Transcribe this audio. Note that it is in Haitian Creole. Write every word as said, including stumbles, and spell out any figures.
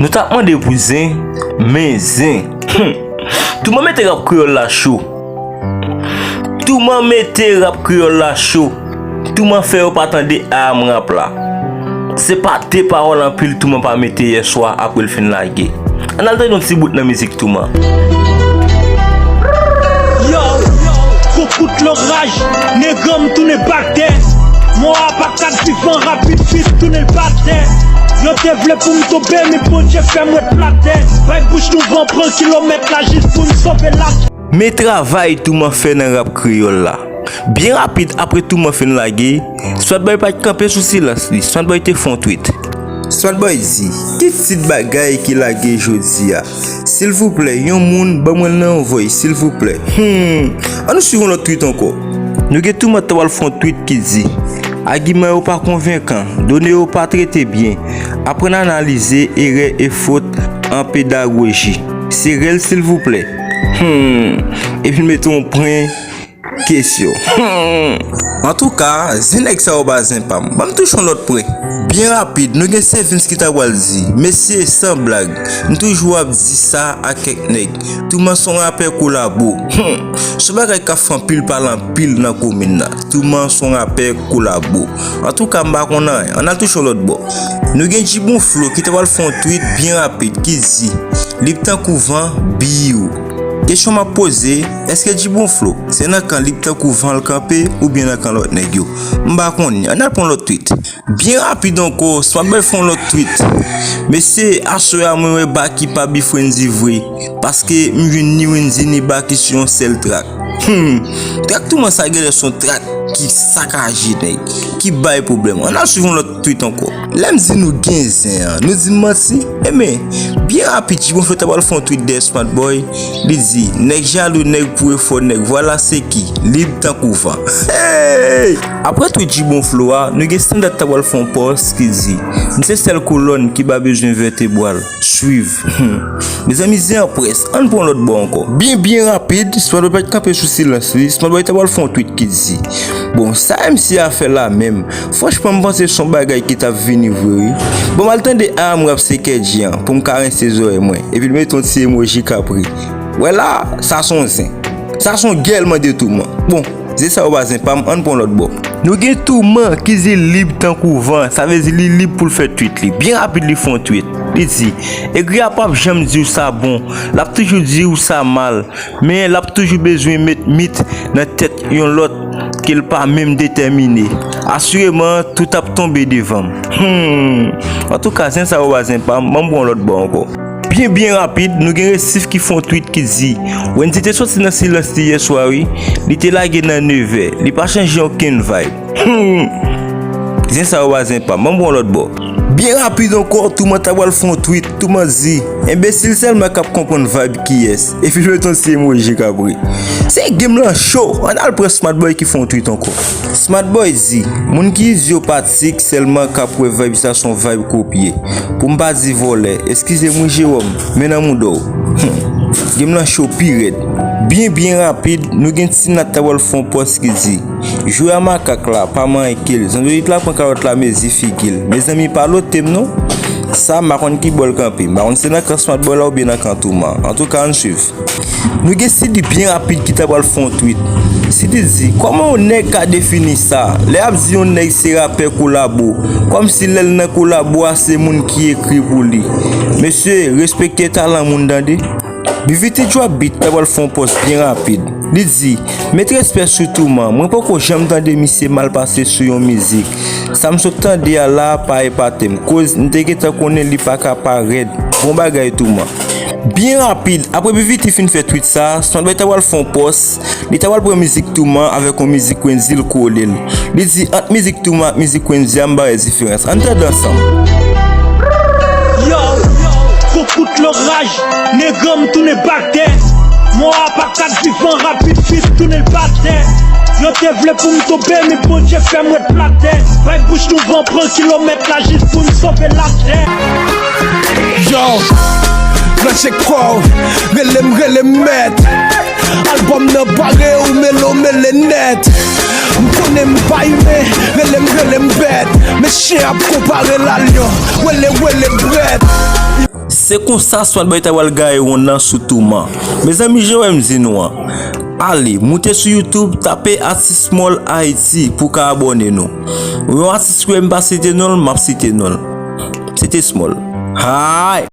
Nou t ap mande pou zen, men zen. Hmm. Touman mete rap kreyòl la cho. Touman mete rap kreyòl la cho. Touman fè yo pa tande amrap la. Se pa de pawòl anpil Touman pa mete yèswa apre l fin lage. Ann al tande yon ti bout nan mizik Touman. Yo, kou kout loraj, negan m tounen bak dèyè. Mò a pa ka vivan rapid, vit tounen l pa tè. Yo te vle pou m tonbe, men Bondye fè m ret plat dèyè. Bay bouch nou van pran kilomèt la jis pou n sove latè. Men travay Touman fè nan rap kreyòl la. Byen rapid apre Touman fin lage, Smartboy pa t kanpe sou silans li, Smartboy te fè yon tweet. Smartboy di, ki tit bagay ki lage jodi a? Silvouplè, yon moun ban mwen l nan yon voice, silvouplè. Hmm, ann nou swiv yon lòt tweet ankò. Nou gen Touman t ap al fè yon tweet ki di, agiman yo pa konvenkan, done yo pa trete byen, aprann analize erè e fot an pedagoji. Se rèl silvouplè. Hmm, epi l mete yon pwen kesyon. Hmm. Antouka, zen nèg sa yo pa zen pa m. Ban m touche yon lòt pwen. Byen rapid, nou gen Sevens ki ta pral di, mesye, san blag, m toujou ap di sa a kèk nèg, Touman se yon rapè kolabo. Hmm. Se yon bagay k ap fè anpil pale anpil nan komin nan. Touman se yon rapè kolabo. Antouka, m pa konn anyen. Ann al touche yon lòt bò. Nou gen Djibon Flo ki ta pral fè yon tweet byen rapid ki di, lib tankou van, biw. Kesyon m ap poze, èske Djibon Flo se nan kan lib tankou van l kanpe oubyen nan kan lòt nèg yo? M pa konnen. Ann al pran lòt tweet. Byen rapid ankò, Smartboy fè yon lòt tweet. Mesye, aswè a mwen wè Baky pa bi Frenzy vre, paske m jwenn ni Wendyy ni Baky sou yon sèl track. Hmm, track Touman sa genlè se yon track ki sakaje nèg, ki bay pwoblèm. Ann al swiv yon lòt tweet ankò. Lè m di nou gen zen an, nou di m manti? Ebyen, byen rapid, Djibon Flo ta pral fè yon tweet dèyè Smartboy. Li di, nèg jalou, nèg pou efò, nèg vwala se ki, lib tankou van. Hey! Apre tweet Djibon Flo a, nou gen Standard ta pral fè yon pòs ki di, m se sèl kolòn ki pa bezwen vètebral. Swiv. Hmm. Mezanmi, zen an près. Ann pran lòt bò ankò. Byen, byen rapid, Smartboy pa t kanpe sou silans li. Smartboy ta pral fè yon tweet ki di, bon, sa M C a fè la menm, franchman, m panse se yon bagay ki t ap vini vre, wi. Bon, m al tande amrap se Kedji an pou m ka rense zòrèy mwen. Epi l mete yon ti emoji kapri. Wè la, sa se yon zen. Sa se yon gèlman de Touman. Bon, zen sa yo pa zen pa m, ann pran lòt bò. Nou gen Touman ki di l lib tankou van, sa vle di li lib pou l fè tweet li. Byen rapid li fè yon tweet. Li di, egri a p ap janm di w sa bon, l ap toujou di w sa mal, men l ap toujou bezwen met mit nan tèt yon lòt ke l pa menm detèmine. Asireman, tout ap tonbe devan m. Hmm. Antouka, zen sa yo pa zen pa m, ban m pran yon lòt bò ankò. Byen, byen rapid, nou gen Resif ki fè yon tweet ki di, Wendyy te soti nan silans li yèswa wi, li te lage nan nevè, li pa chanje okenn vibe. Hmm. Zen sa yo pa zen pa m, ban m pran yon lòt bò. Byen rapid ankò, Touman ta pral fè yon tweet, Touman di, enbesil sèlman k ap konprann vibe kiyès, epi l mete yon ti emoji kapri. Se game lan cho, ann al pran Smartboy ki fè yon tweet ankò. Smartboy di, moun ki idyopatik sèlman k ap wè vibe sa se yon vibe kopye. Pou m pa di vòlè, eskize m wi Jewòm, men nan mouda w. Hmm. Game lan cho pi rèd. Byen, byen rapid, nou gen Ti Nat ta pral fè yon pòs ki di, jwe a makak la, pa manyen ke l. Zandroid la pran kalòt la mezi figi l. Mezanmi, pa lote m non. Sa, m pa konn ki bò l kanpe. M pa konn si se nan kan Smartboy la oubyen nan kan Touman. Antouka, ann swiv. Nou gen Sidi byen rapid ki ta pral fè yon tweet. Sidi di, kòman yon nèg ka defini sa? Lè y ap di yon nèg se rapè kolabo, kòmsi lè l nan kolabo a se moun ki ekri pou li. Mesye, respekte talan moun tande. B V T Drop Beat ta pral fè yon pòs byen rapid. Li di, met respè sou Touman, mwen poko janm tande misye mal pase sou yon mizik. Sa m sot tande a la pa epate m, koz m te gentan konnen li pa ka pa rèd. Bon bagay Touman. Byen rapid, apre B V T fin fè tweet sa, Smartboy ta pral fè yon pòs, li ta pral pran mizik Touman avèk yon mizik Wendyy l kole l. Li di, ant mizik Touman ak mizik Wendyy a, m pa wè diferans. Ann tande ansanm. Yo, kou kout loraj, negan m tounen bak dèyè. Mò a pa ka vivan rapid, vit tounen l pa tè. Yo te vle pou m tonbe, men Bondye fè m ret plat dèyè. Bay bouch nou van pran kilomèt la jis pou n sove latè. Yo, branche kò w, rele m, rele m mèt. Albòm nan pare, ou mele w mele nèt. M konnen m pa imen, rele m, rele m bèt. Men chen ap konpare l a lyon, wele, wele brèt. Se konsa Smart Boy ta pral gaye wonn nan sou Touman. Mezanmi, jan w wè m di nou an, ale moute sou YouTube, tape Atis Small Haiti pou w ka abòne nou. Yon atis ki wè m pa site non l, m ap site non l. Se te Small. Hay!